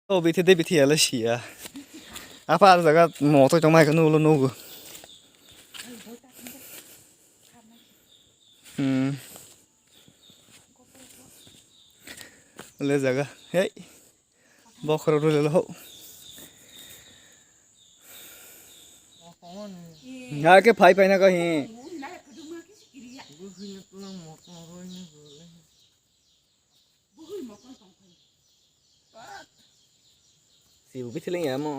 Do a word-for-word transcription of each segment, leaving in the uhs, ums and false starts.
O bithi de bithi ala siya. Apa ar jaga motoi tongmai khe nulo nugo. Hmm. Le jaga. Hey. Bokhorok rwlelo ho. Nga khe phai phai na khe hi. Sibu bithi leng ya mo.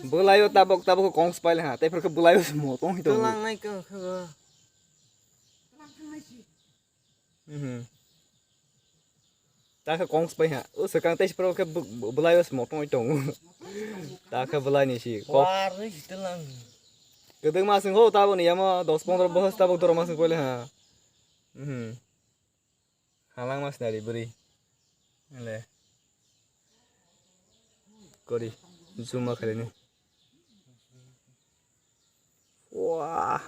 Bwlaio tabok tabok kong spai le ha. Tei phor khe bwlaio se mo tong hi tong. Twlang nai khe khe. Mhm. Ta khe kong spai ha. O swkang tei phor khe bw-, bw-, bwlaio se mo tong hi tong. Ta khe bwlai ni si kok. War ni twlang. Kwdwng ma sing ho tabok ni yamo dos pondro bohos tabok doro ma sing pole ha. Mhm. Halangma sinari bwrwi. Le. Kori. Zoom ma khaini. Wah.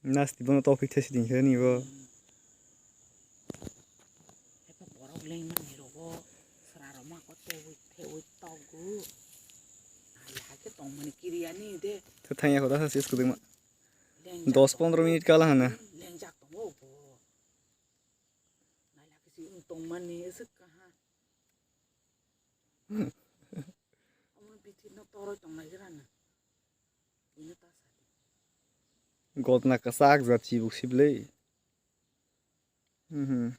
Nasti bono topik thesi din khe ni bo. Eba borok lengmani rogo sra rok ma ko tewi tewi togu. Nai hai khe tongmani kiriya ni de. Tha thangya kho da sa sis kuduma. Lengjak dos pondro minute kala hana. Lengjak tongo bo. Nai hai khe si wng tongmani eswk kaha. Omo bithi no toroi tongnai gra na. Buino ta sa di. Gotna kwchak jat chibuk siblei. Mhm.